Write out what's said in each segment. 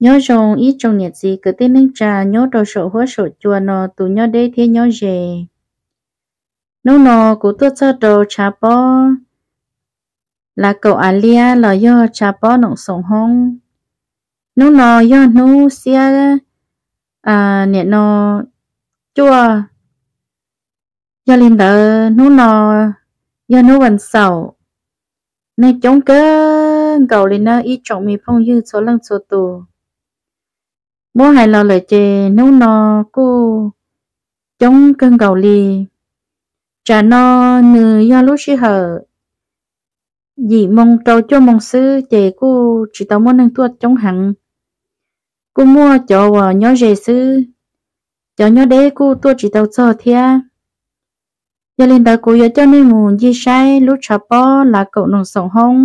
Nyob zoo ib tsoom niam txiv kwv tij neej tsa nyob rau saum huab saum cua no tus nyob deb thiab nyob ze. Hnub no kuv tuaj txog rau tshav pob Lav Kaum Av Liab los yog tshav pob Noom Xoom Hoob. Hnub no yog hnub xiab, nim no cuaj. Yog li ntawd hnub no yog hnub vas xaum, neeg coob kawg nkaus li na ib tsoom me phooj ywg txhua leej txhua tus. Muab hais los lawm ces hnub no kuj coob kawg nkaus li. Tsam no nws yog lub sij hawm yim moo rau cuaj moo xwb ces kuj tsis tau muaj neeg tuaj coob heev. Kuj muaj cov uas nyob ze xwb, cov nyob deb kuj tuaj tsis tau txog thiab. Yog li ntawd kuv yuav coj nej mus ncig saib lub tshav pob Lav Kaum Noom Xoom Hoob,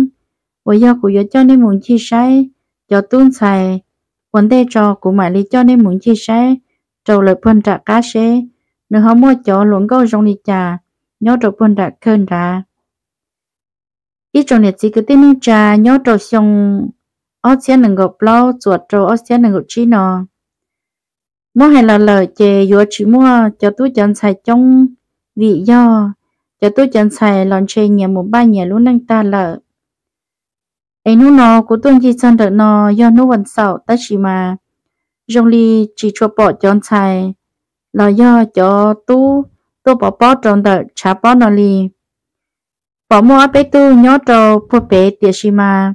uas yog kuv yuav coj nej mus ncig saib cov tub ntxhais ua ntej tso kuv mam li coj nej mus ncig saib rau lawm puag nram qab seb nws ho muaj cov hluas nkauj zoo li cas nyob rau puag nram kawg nrad. Ib tsoom niam txiv kwv tij neej tsa, nyob rau xyoo ob txhiab nees nkaum plaub txuas rau ob txhiab nees nkaum tsib no, muab hais los lawm ces yuav tsis muaj cov tub cov ntxhais coob, vim yog cov tub cov ntxhais los ntshe nyias mus npaj nyias lub neej tag lawm. Es hnub no kuv tuaj ncig txog ntawm no yog hnub vas xaum tab sis mas zoo li tsis tshua pom cov ntxhais los yog cov tub tuaj pov pob rau ntawm tshav pob no li. Pom muaj ob peb tug nyob rau puag pem tiam sis mas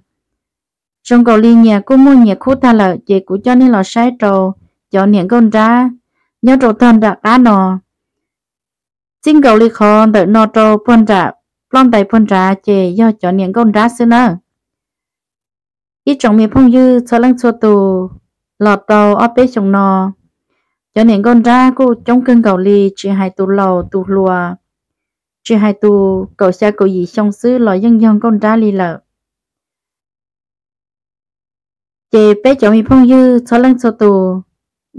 zoo nkaus li nyias kuj muaj nyias khub tag lawm ces kuv coj nej los saib rau cov niam nkauj nrab nyob rau tog nram qab no. Txij nkaus li qhov ntawm no rau puag nram ploj ntais puag nrad ces yog cov niam nkauj nrab xwb nawb. Ib tsoom me phooj ywg txhua leej txhua tus, los rau ob peb xyoos no, cov niam nkauj nrab kuj coob kawg nkaus li, tsis hais tus laus tus hluas, tsis hais tus kaum xya kaum yim xyoo xwb los yeej yog nkauj nrab li lawm. Ces peb cov me phooj ywg txhua leej txhua tus,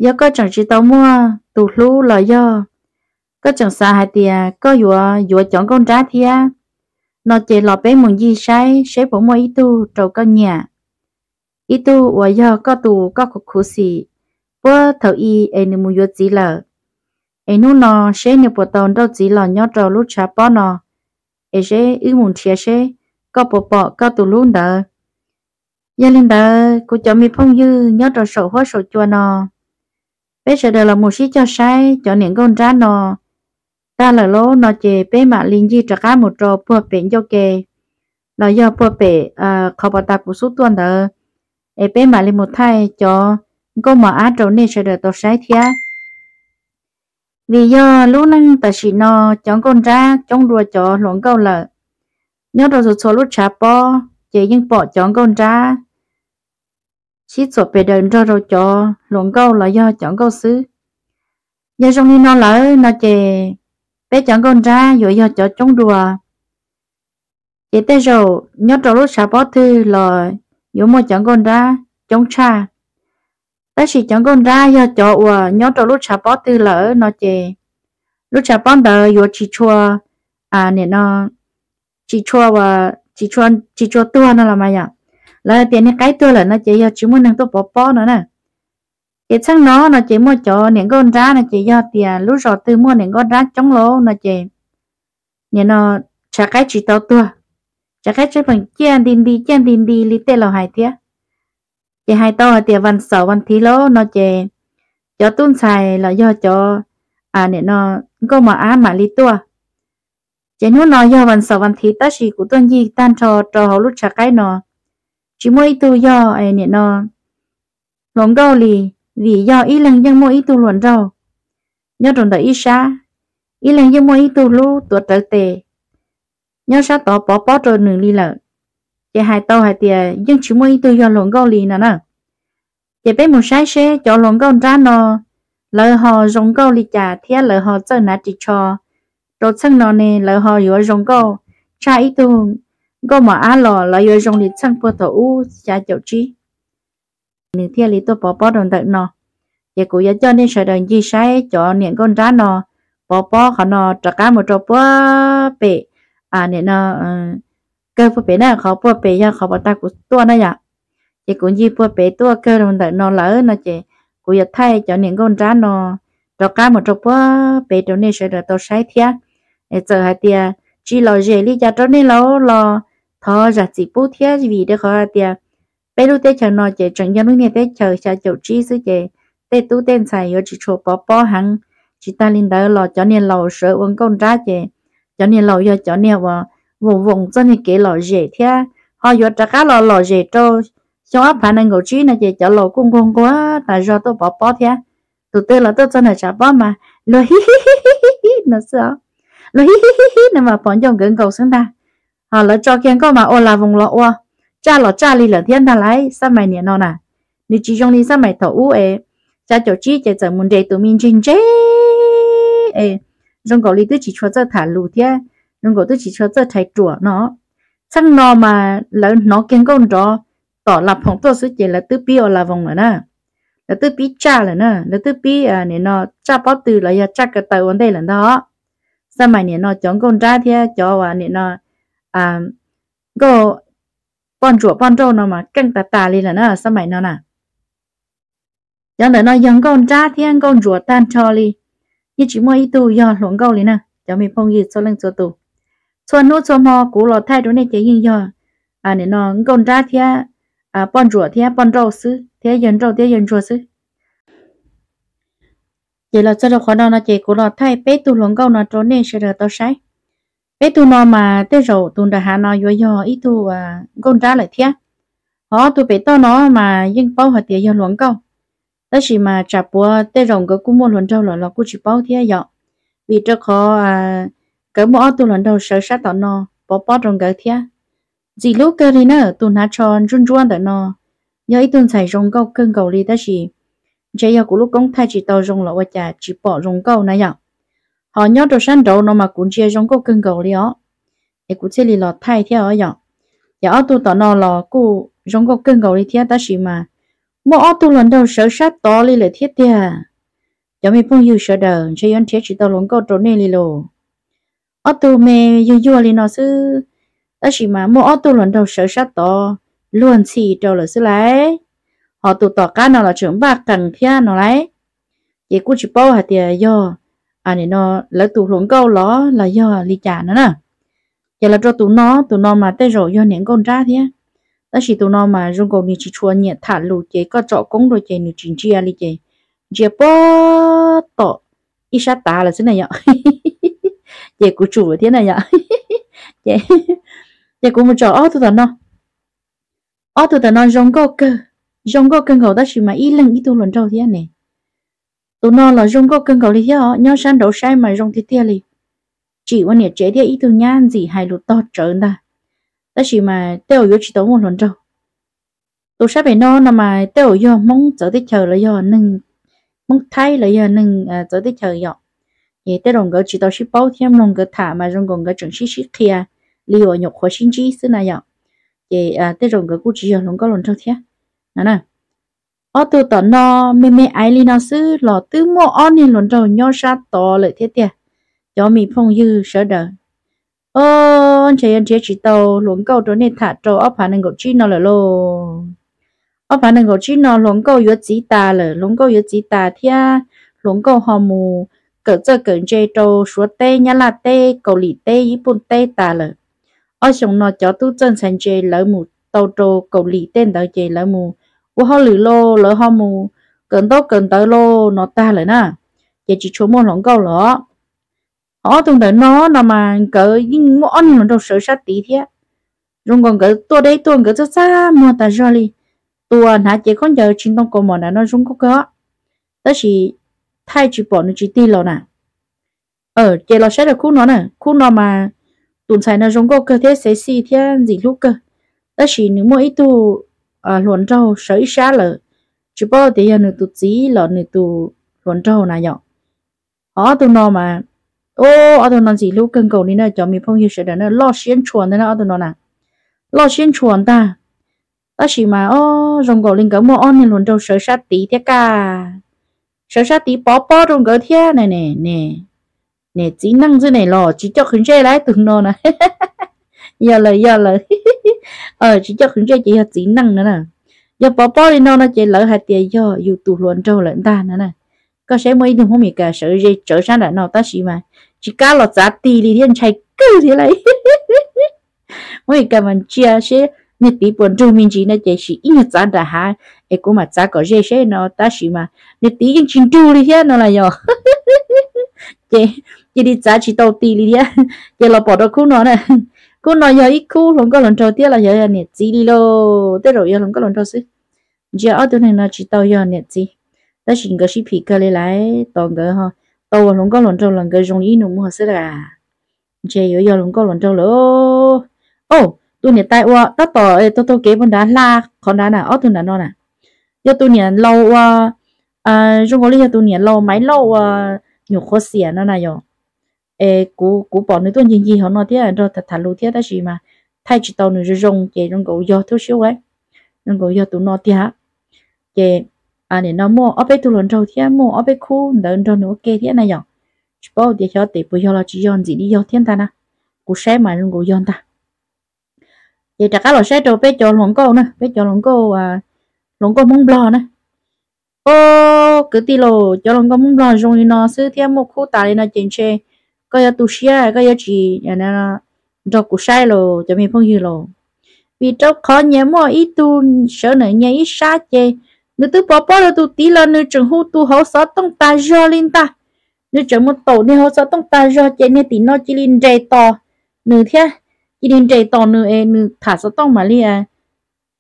yog koj tseem tsis tau muaj tus hlub los yog koj tseem xav hais tias koj yuav yuav cov nkauj nrab thiab no ces los peb mus ncig saib seb puas muaj ib tug rau koj nyiam, ib tug uas yog koj tus koj khuv khuv xim puag thaum i es nws mus yuav txiv lawm. Es hnub no seb nws puas tau nrauj txiv los nyob rau lub tshav pob no, es seb wb mus nrhiav seb koj puas pom koj tus hlub ntawd. Yog li ntawd kuv cov me phooj ywg nyob rau saum huab saum cua no, peb sawv daws los mus sib cog saib cov niam nkauj nrab no tag lawm lauj no ces peb mam li ncig rov qab mus rau puag pem ncauj ke los yog puag pem qhov pas tas kuv xub tuaj ntawd, es peb mam li mus thaij cov nkauj mos ab rau nej sawv daws tau saib thiab. Vim yog lub neej tam sim no cov nkauj nrab coob dua cov hluas nkauj lawm. Nyob rau txhua txhua lub tshav pob ces yeej pom cov nkauj nrab sib txuam pes daws nrog rau cov hluas nkauj los yog cov nkauj xwb. Yog zoo li no lawm no ces peb cov nkauj nrab yuav yog cov coob dua. Ces tej zaum nyob rau lub tshav pob twg los yuav muaj cov nkauj nrab coob tshaj. Tab sis cov nkauj nrab yog cov uas nyob rau lub tshav pob twg lawm no ces lub tshav pob ntawd yuav tsis tshua, nim no, tsis tshua, tsis tshua tuag no los mas yom. Lawv tias niag qaib tuag lawm no ces yog tsis muaj neeg tuaj pov pob no na. Ces txheej no no ces muaj cov niam nkauj nrab no ces yog tias lub zos twg muaj niam nkauj nrab coob lauj no ces nim no tshav qaib tsis tau tuag, tshav qaib tseem ciaj nti nti ciaj nti nti li tej laus hais thiab. Ces hais tau hais tias vas xaum vas thiv lauj no ces cov tub ntxhais los yog cov, nim no, nkauj mos ab mam li tuaj. Ces hnub no yog vas xaum vas thiv tab sis kuv tuaj ncig tag nrho rau hauv lub tshav qaib no tsis muaj ib tug yog nim no hluas nkauj li, vim yog ib leeg yeej muaj ib tug hluas nraug nyob rau ntawm ib sab, ib leeg yeej muaj ib tug hlub tuav rawv tes nyob sab tod pov pob rau nws li lawm. Ces hais tau hais tias yeej tsis muaj ib tug yog hluas nkauj li no na. Ces peb mus saib seb cov hluas nkauj nrab no lawv ho zoo nkauj li cas thiab lawv ho txawj hnav ris tsho rau txheej no ne lawv ho yuav zoo nkauj tshaj ib tug nkauj mos ab los lawv yuav zoo li txheej puag thaum ub xya caum tsib nws thiaj li tuaj pov pob rau ntawm no. Ces kuv yuav coj nej sawv daws ncig saib cov niam nkauj nrab no pov pob qhov no rov qab mus rau puag pem, nim no, kawg puag pem na, qhov puag pem yog qhov pas tag kuv tuaj na yom. Ces kuv ncig puag pem tuaj kawg rau ntawm no lawm no ces kuv yuav thaij cov niam nkauj nrab no rov qab mus rau puag pem rau nej sawv daws tau saib thiab. Es txawm hais tias tsis lom zem li cas rau nej los los thov zam txim pub thiab, vim rau qhov hais tias peb lub teb chaws no ces tseem yog lub niag teb chaws xya caum tsib xwb ces tej tub tej ntxhais yuav tsis tshua pov pob heev. Tsis tas li ntawd los cov niag laus sawv ua nkauj nrab ces cov niag laus yog cov niag uas voos voos txoj niag kev lom zem thiab ho yuav rov qab los lom zem rau xyoo ob phav nees nkaum tsib no ces cov laus kuj nquag nquag tas zog tuaj pov pob thiab. Tus twg los tuaj txog ntawm tshav pob mas luag hi hi hi hi no xwb os. Luag hi hi hi hi no mas pom ncauj nkawd nkaus xwb ntag. Ho lawv tso kiag nkauj mas ua las voos los ua, tsaj los tsaj li lawm thiab ntag lauj. Xab mais niam no na, nws tsis zoo li xab mais thaum ub es xya caum tsib ces txawm mus nres tus me ntse ntse es zoo nkaus li twb tsis tshua txawj tham lus thiab zoo nkaus twb tsis tshua txawj rhais ruam no. Txheej no mas lawv hnov kiag nkauj nrov tom las phoom tuaj xwb ces lawv twb pib ua las voos lawm na. Lawv twb pib tsaj lawm na, lawv twb pib nim no tsaj pob tw los yog tsaj ko taw ua ntej lawm ntag. Xab mais niam no cov nkauj nrab thiab cov uas nim no nkauj poj ntsuam poj nrauj no mas keej tas tas li lawm na xab mais no na. Cov ntawm no yog nkauj nrab thiab nkauj ntsuam tag nrho li, yeej tsis muaj ib tug yog hluas nkauj li na cov me phooj ywg txhua leej txhua tus. Txhua hnub txhua hmo kuv los thaij rau nej ces yeej yog nim no nkauj nrab thiab poj ntsuam thiab poj nrauj xwb thiab yawg nrauj thiab yawg ntsuag xwb. Ces los txog rau qhov no no ces kuv los thaij peb tug hluas nkauj no rau nej sawv daws tau saib. Peb tug no mas tej zaum tus nram hav no yuav yog ib tug nkauj nrab lawm thiab. Ho ob tug pem toj no mas yeej paub hais tias yog hluas nkauj, tab sis mas tsam puav tej zaum nkawd kuj muaj hluas nraug lawm los kuj tsis paub thiab yom. Vim rau qhov nkawd muaj ob tug hluas nraug sawv sab tom no pov pob rau nkawd thiab. Ntxim hlub kawg li na, tus hnav tsho ntsuab ntsuab ntawm no yog ib tug ntxhais zoo nkauj kawg nkaus li tab sis ntshe yog kuv lub koob thaij tsis tau zoo los ua cas tsis pom zoo nkauj na yom. Ho nyob rau sab nraud no mas kuv ntsia zoo nkauj kawg nkaus li os, es kuv thiaj li los thaij thiab os yom. Ces ob tug tom no los kuj zoo nkauj kawg nkaus li thiab tab sis mas muaj ob tug hluas nraug sawv sab tod li lawm thiab tiag. Cov me phooj ywg sawv daws ntshe yuav nrhiav tsis tau hluas nkauj rau nej li lauj. Ob tug me yuag yuag li no xwb, tab sis mas muaj ob tug hluas nraug sawv sab tod luag ntxhi rau lawm xwb lauj. Ho tus tom qab no los tseem npaj qees thiab no lauj. Ces kuj tsis paub hais tias yog nim no lawv tus hluas nkauj los los yog li cas no na. Ces los rau tus no, tus no mas tej zaum yog niam nkauj nrab thiab, tab sis tus no mas zoo nkaus nws tsis tshua nyiam tham lus ces koj tsom koob rau ces nws tsis ntsia li ces ntsia puag tom ib sab tav lawm xwb na yom. Ces kuv tsum thiab na yom. Ces kuv mus tsom ob tug tom no. Ob tug tom no zoo nkauj kawg, zoo nkauj kawg nkaus tab sis mas ib leeg ib tug hluas nraug thiab ne. Tus no los zoo nkauj kawg nkaus li thiab os, nyob sab nraud saib mas zoo tiag tiag li. Tsim ua niam tsev thiab ib tug nyab ntxim hais lus tog tsawv ntag, tab sis mas tej zaum yuav tsis tau muaj hluas nraug. Tus sab pem no no mas tej zaum yog Hmoob txawv teb chaws los yog neeg Hmoob Thaib los yog neeg txawv teb chaws yom. Ces tej zaum nkawd tsis tau sib paub thiab mloog nkawd tham mas zoo nkaus nkawd tseem sib sib qhia li uas nyuam qhuav sib ntsib xwb na yom. Ces tej zaum nkawd kuj tsis yog hluas nkauj hluas nraug thiab no na. Ob tug tom no me me aiv li no xwb los twb muaj ob niag hluas nraug nyob sab tod lawm thiab tiag. Cov me phooj ywg sawv daws, o, ntshe yuav nrhiav tsis tau hluas nkauj rau nej tham rau ob phav nees nkaum tsib no lawm lauj. Ob phav nees nkaum tsib no hluas nkauj yuav txiv tas lawm, hluas nkauj yuav txiv tas thiab hluas nkauj ho mus kawm txawj kawm ntse rau Suav teb, Nyab Laj teb, Kaus Lim teb, Yib Puj teb tas lawm. Ob xyoos no cov tub txawj ntxhais ntse lawv mus tau rau Kaus Lim tej ntawd ces lawv mus ua hauj lwm lauj, lawv ho mus kawm ntaub kawm ntawv lauj no tag lawm na, ces tsis tshua muaj hluas nkauj los. Ho ob tug ntawm no no mas nkawd yeej muaj ob niag hluas nraug sawv sab tid thiab. Zoo nkaus nkawd tuaj deb tuaj nkawd txaj txaj muag tas zog li. Tus hnav cev khaub ncaws tsis ntoo kaus mom nram no zoo nkauj kawg, tab sis thaij tsis pom nws tsis tig los na. Ces los saib rau khub no na, khub no mas tus ntxhais no zoo nkauj kawg thiab sexy thiab ntxim hlub kawg, tab sis nws muaj ib tug hluas nraug sawv ib sab lawm, tsis paub tias yog nws tus txiv los nws tus hluas nraug na yom. Ho ob tug no mas, o, ob tug no ntxim hlub kawg nkaus li na cov me phooj ywg sawv daws na, loj siab ntshua ntag na ob tug no na, loj siab ntshua ntag. Tab sis mas o, zoo nkaus li nkawd muaj ob niag hluas nraug sawv sab tid thiab kaj, sawv sab tid pov pob rau nkawd thiab ne. Ne txiv neej xwb ne los tsis coj qhwv ntsej lawm tus no na. Yog lawm yog lawm, tsis coj qhwv ntsej ces yog txiv neej no na. Yog pov pob li no no ces lawv hais tias yog yus tus hluas nraug lawm ntag no na. Koj saib muaj ib tug Hmoob Mes Kas sawv ze tsawv sab nram no tab sis mas tsis kam los txav ti li thiab, ntshai kawg thiab lauj. Hmoob Mes Kas mas ntsia seb niag tid puas nrug me ntsis no ces sim ib nyuag txav nram hav es kuv mam txav kom ze seb no tab sis mas niag tid yeej tsis nrug li thiab no las yog. Ces cia li txav tsis tau ti li thiab. Ces los pom rau khub no na. Khub no yog ib khub hluas nkauj hluas nraug thiab los yog niam txiv li lauj, tej zaum yog hluas nkauj hluas nraug xwb. Ntsia ob tug neeg no tsis tau yog niam txiv, tab sis nkawd sib phim kawg li lawm, tos nkawd tau ua hluas nkauj hluas nraug los nkawd zoo li ib nus muag xwb las. Ntshe yuav yog hluas nkauj hluas nraug lawm. Tus niam tais uas tab tom taug taug kev puag nrad hla qhov nrad na, ob tug nram no na, yog tus niam laus uas, zoo nkaus li yog tus niam laus Maiv Lauj uas nyuam qhuav xiam no na yog. Es kuv, kuv pom nws tuaj ncig ncig hauv no thiab nrog tham tham lus thiab tab sis mas thaij tsis tau nws zoo zoo ces zoo nkaus yog tub siab ua, zoo nkaus yog tus no tiag. Ces nim no muaj ob peb tug hluas nraug thiab muaj ob peb khub ntawd nrog nws ua ke thiab na yom. Tsis paub tias xyov tes puas yog los tsis yog, ntxim li yog thiab ntag na. Kuv saib mas zoo nkaus yog ntag. Ces rov qab los saib rau peb cov hluas nkauj na, peb cov hluas nkauj, hluas nkauj Hmoob Nplog na. Os kwv tij laus, cov hluas nkauj Hmoob Nplog zoo li no xwb thiab muaj khub tas li no ces ntshe koj yuav tu siab, koj yuav tsis nrog kuv saib los cov me phooj ywg laus. Vim rau qhov nyias muaj ib tug sawv ntawm nyias ib sab ces nws twb pov pob rau tus tid los nws tseem hu tus hauv xov tooj tas zog li ntag. Nws tseem mus taum niag hauv xov tooj tas zog ces niag tim no cia li nres tos nws thiab, cia li nres tos nws es nws tham xov tooj mam li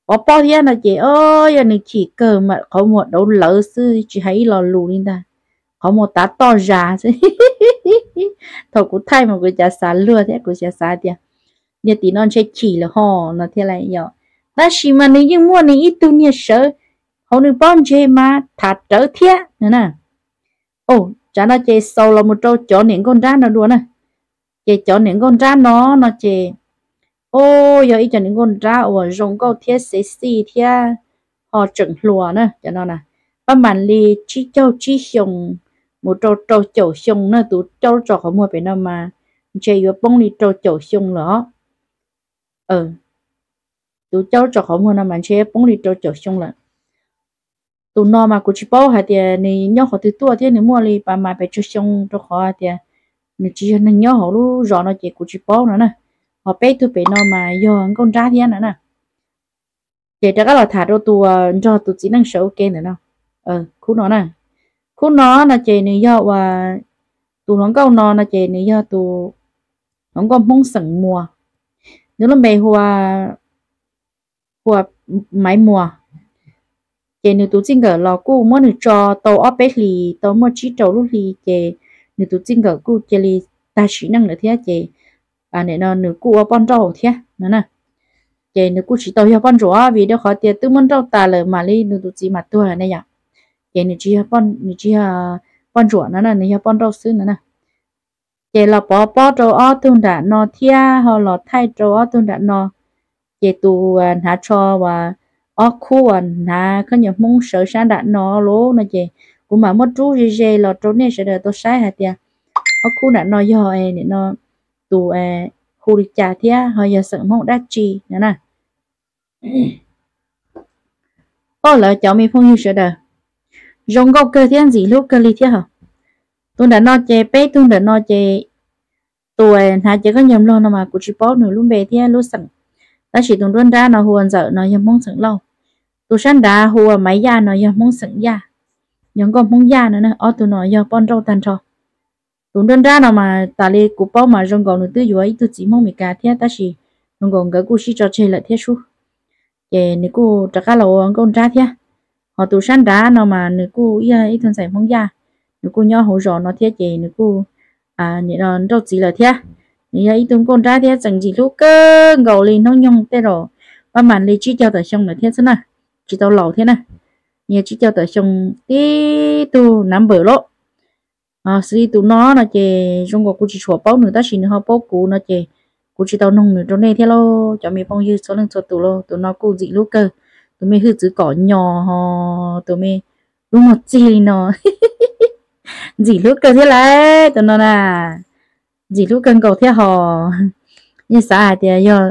pov pob thiab no ces o, yog nws chim kawg mas qhov muag dauv lawv xwb tsis hais ib lo lus li ntag, qhov muag tav toj zas xwb. Thaum kuv thaij mas kuv cav xav luag thiab kuv cav xav tias niag tim no ntshe chim lawm ho no thiab lawm yom. Tab sis mas nws yeej muaj nws ib tug niag sawv hauv nws pob ntseg mas tham rawv thiab no na. Tsav no ces xaus los mus rau cov niam nkauj nrab no dua na. Ces cov niam nkauj nrab no no ces o, yog ib co niam nkauj nrab uas zoo nkauj thiab sexy thiab ho tseem hluas na cov no na. Pab mam li tsib caug tsib xyoo mus rau rau caum xyoo na, tus caub tso qhov muag pem no mas ntshe yuav poob li rau caum xyoo lawm os. Tus caub tso qhov muag no mas ntshe poob li rau caum xyoo lawm. Tus no mas kuv tsis paub hais tias nws nyob qhov twg tuaj thiab nws muaj li pas mas pes tsawg xyoo rau qhov hais tias nws tsis yog neeg nyob hauv lub zos no ces kuv tsis paub no na. Ho peb tug pem no mas yog nkauj nrab thiab no na. Ces rov qab los tham rau tus uas nrog tus txiv neej sawv ua ke ntawm no, khub no na. Khub no no ces nws yog uas tus hluas nkauj no no ces nws yog tus hluas nkauj Hmoob xeem Muas, nws lub npe hu ua Maiv Muas. Ces nws tus txij nkawm los kuj muab nws tso tau ob peb hlis, tau muaj tsib rau lub hli ces nws tus txij nkawm kuj cia li tag sim neej lawm thiab ces nim no nws kuj ua poj nrauj thiab no na. Ces nws kuj tsis tau yog poj ntsuam vim rau qhov tias twb muab nrauj tas lawm mam li nws tus txiv mam tuag lawm ne yom. Ces nws tsis yog, nws tsis yog poj ntsuam no na, nws yog poj nrauj xwb no na. Ces los pov pob rau ob tug nram no thiab ho los thaij rau ob tug nram no. Ces tus hnav tsho uas ob khub uas hnav khaub ncaws Hmoob sawv sab nram no lauj no ces kuv mam muab rub ze ze los rau nej sawv daws tau saib hais tias ob khub nram no yog nim no tus hu li cas thiab ho yog xeem Hmoob dab tsi no na. Oj lawv cov me phooj ywg sawv daws, zoo nkauj kawg thiab ntxim hlub kawg li thiab hos. Tus nram no ces peb tug nram no ces tus hnav cev khaub ncaws Nplog no mas kuv tsis paub nws lub npe thiab lub xeem, tab sis tus nruab nrab no hu ua Ntxawm no yog Hmoob xeem Lauj. Tus sab nrav hu ua Maiv Yaj no yog Hmoob xeem Yaj, yog nkauj Hmoob Yaj no na. Ob tug no yog poj nrauj tag nrho. Tus nruab nrab no mas tas li kuv paub mas zoo nkaus nws twb yuav ib tug txiv Hmoob Meskas thiab tab sis zoo nkaus nkawd kuj sib tso tseg lawm thiab sub. Ces nws kuj rov qab los ua nkauj nrab thiab. Ho tus sab nrav no mas nws kuj yog ib tug ntxhais Hmoob Yaj, nws kuj nyob hauv zos no thiab ces nws kuj nim no nrauj txiv lawm thiab. Nws yog ib tug nkauj nrab thiab tseem ntxim hlub kawg nkaus li, hnub nyoog tej zaum pab mam li tsib caug tawm xyoo lawm thiab xwb na, tsis tau laus thiab na. Nws yog tsib caug tawm xyoo tib tug nav npawm lauj. Xws li tus no no ces zoo nkaus kuv tsis tshua paub nws tab sis nws ho paub kuv no ces kuv tsis tau noog nws rau nej thiab lauj cov me phooj ywg txhua leej txhua tus lauj. Tus no kuj ntxim hlub kawg, tus me hwj txwv kom nyos ho tus me lub muag txig li no ntxim hlub kawg thiab lauj tus no na. Ntxim hlub kawg nkaus thiab hos. Yeej xav hais tias yog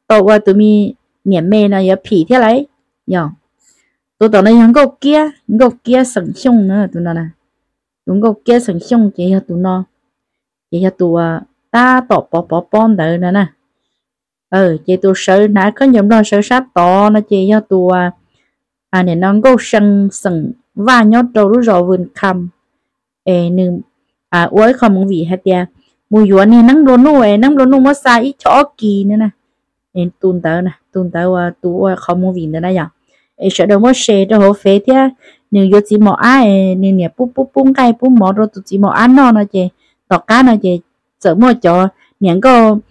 tau ua tus me niam me no yuav phim thiab lauj. Yog Tus tom no yog Nkauj Kiab, Nkauj Kiab xeem Xyooj na, tus no na. Tus Nkauj Kiab xeem Xyooj ces yog tus no, ces yog tus tab tom pov pov pob ntawd no na. Ces tus sawv hnav khaub ncaws nplog sawv sab tod no ces yog tus, nim no Nkauj See xeem Vaj nyob rau lub zos Vwm Kham. Es nws ua ib qho movie hais tias mus yuav niag neeb nplua nuj es neeb nplua nuj muab xa ib choj ob kis no na. Tus ntawd, tus ntawd ua tus ua qhov movie ntawd na yom. Es sawv daws muab share rau hauv fev thiab. Nws yuav txiv mos ab es nws niam pub pub pub nqaij pub mov rau tus txiv mos ab noj no ces tom qab no ces txawm muaj cov niam nkauj,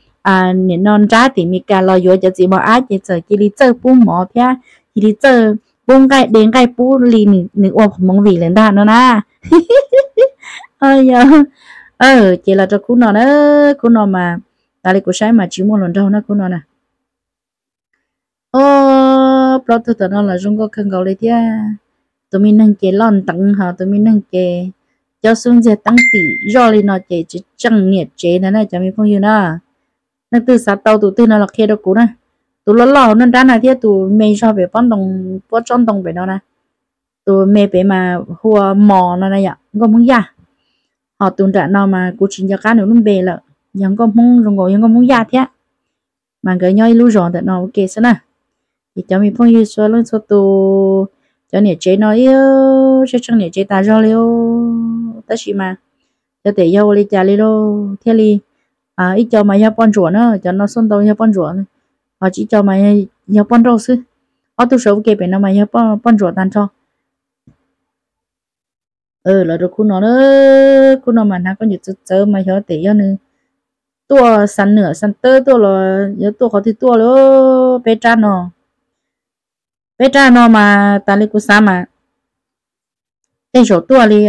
nim no nrab tim Meskas los yuav cov txiv mos ab ces txawm cia li txawj pub mov thiab cia li txawj pub nqaij de nqaij pub li nws ua movie lawm ntag no na. Yog, ces los rau khub no na, khub no mas tas li kuv saib mas tsis muaj hluas nraug na khub no na. Ob plaub tug tom no los zoo nkauj kawg nkaus li thiab. Tus me neeg ces loj nteev ho tus me neeg ces cob xub ntxiag teeb tim zoj li no ces tsis tseem niam tsev ntag na cov me phooj ywg na. Leej twg xav tau tus twg no los qhia rau kuv na. Tus loj loj hauv nruab nrab no thiab tus me zog pem pob ntoo, pob tsob ntoo pem no na. Tus me pem mas hu ua Mos no na yom, nkauj Hmoob Yaj. Ho tus nram no mas kuv tsis nco qab nws lub npe lawm, yog nkauj Hmoob zoo nkaus yog nkauj Hmoob Yaj thiab. Mas nkawd nyob ib lub zos ntawm no ua ke xwb na. Ces cov me phooj ywg txhua leej txhua tus, cov niam tsev no ib tseem niam tsev tas zog li, tab sis mas cov tes yog ua li cas li lauj thiaj li, ib co mas yog poj ntsuam na, cov no xuaj ntau yog poj ntsuam, ho tsib co mas yog poj nrauj xwb. Ob tug sawv ua ke pem no mas yog poj ntsuam tag nrho. Los rau khub no, khub no mas hnav khaub ncaws txawv txawv mas xyov tes yog nws tuaj xa nwam xa tawb tuaj los yog tuaj qhov twg tuaj li. Peb rab no, peb rab no mas tas li kuv xav mas tej zaum tuaj li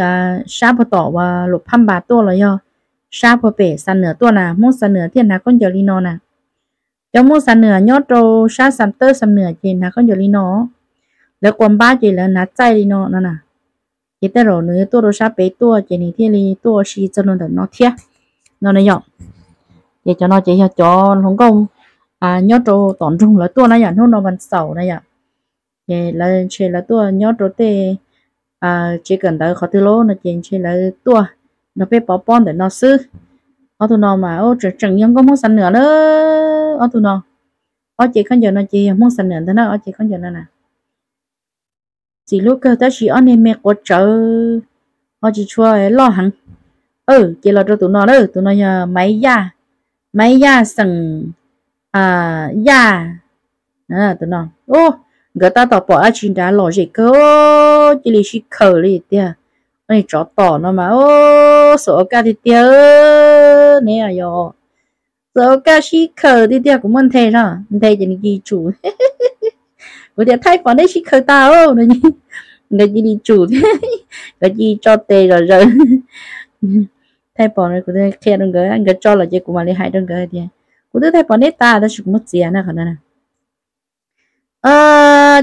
sab puag tom uas Luam Phaj Npas tuaj los yog sab puag pem Xa Nwam tuaj na, Hmoob Xa Nwam thiaj hnav khaub ncaws li no na. Cov Hmoob Xa Nwam nyob rau sab Xa Tawb Xa Nwam ces hnav khaub ncaws li no, lawv quas npab ces lawv hnav txaij li no no na. Ces tej zaum nws tuaj rau sab pem tuaj ces nws thiaj li tuaj ua si txog rau ntawm no thiab no na yom. Ces cov no ces yog cov hluas nkauj nyob rau tom nroog lawv tuaj na yom, hnub no vas xaum na yom. Ces lawv ntshe lawv tuaj nyob rau tej tsev kawm ntawv qhov twg lauj no ces ntshe lawv tuaj nrog peb pov pob ntawm no xwb. Ob tug no mas tseem tseem yog nkauj Hmoob Xa Nwam na, ob tug no. Ob ce khaub ncaws no ces yog Hmoob Xa Nwam ntag na, ob ce khaub ncaws no na. Txim hlub kawg tab sis ob niag me quav tsawv ho tsis tshua loj heev. Ces los rau tus no na, tus no yog Maiv Yaj, Maiv Yaj xeem Yaj. Tus no, nkawd tab tom pom dab tsi nrad lom zem kawg, cia li sib khaws li tiag. Ob niag tsov tom no mas xav ua kaj tiag tiag ne yom. Txawm ua kaj sib khaws tiag tiag, kuv muab nthe zog, nthe ces nws cia li tsum. Kuv tias thaij pom neb sib khaws tag, nkawd cia li tsum, nkawd cia li tso tes zom zaws. Thaij pom kuv qhia rau nkawd, nkawd tso los ces kuv mam li hais rau nkawd tias kuv twb thaij pom neb tas tab sis kuv muab txiav na qhov no.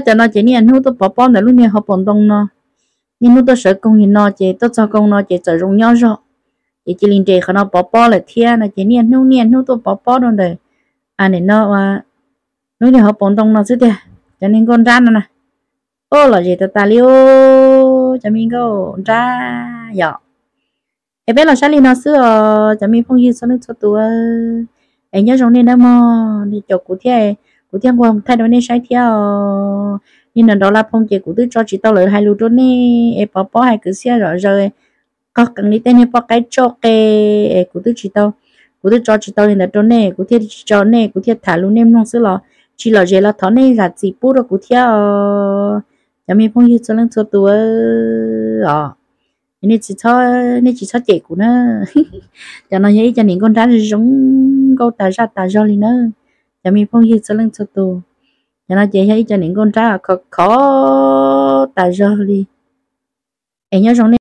Cov no ces niaj hnub tuaj pov pob ntawm lub niag hauv paus ntoo no, niaj hnub tuaj sawv koog li no ces tuaj txog koog no ces txawm zoo nyob zog, ces cia li nres qhov no pov pob lawm thiab no ces niaj hnub niaj hnub tuaj pov pob rau ntawm nim no lub niag hauv paus ntoo no xwb tiag. Cov niag nkauj nrab no na, lom zem tas tas li, cov me nkauj nrab yom. Es peb los saib li no xwb os cov me phooj ywg txhua leej txhua tus, es nyob zoo nej nawb mog. Caum kuv thiab, kuv thiaj nquag thaij rau nej saib thiab os. Niag nrov nrov la phooj ces kuv twb tso tsis tau lawv hais lus rau nej es pov pob hais kwv txhiaj zom zaws, qog qees li tej niag poj qaib tsauj qe es kuv twb tsis tau, kuv twb tso tsis tau li ntawd rau nej, kuv thiaj tsis tso nej, kuv thiaj tham lus nej mloog xwb los tsis lom zem los thov nej zam txim pub rau kuv thiab os. Cov me phooj ywg txhua leej txhua tus os, nej tsis txhob cem kuv na. Cov no yog ib co niam nkauj nrab zoo nkauj tas zaj tas zog li na. Cov me phooj ywg txhua leej txhua tus, cov no ces yog ib co niam nkauj nrab khov khov tas zog li. Es nyob zoo nej.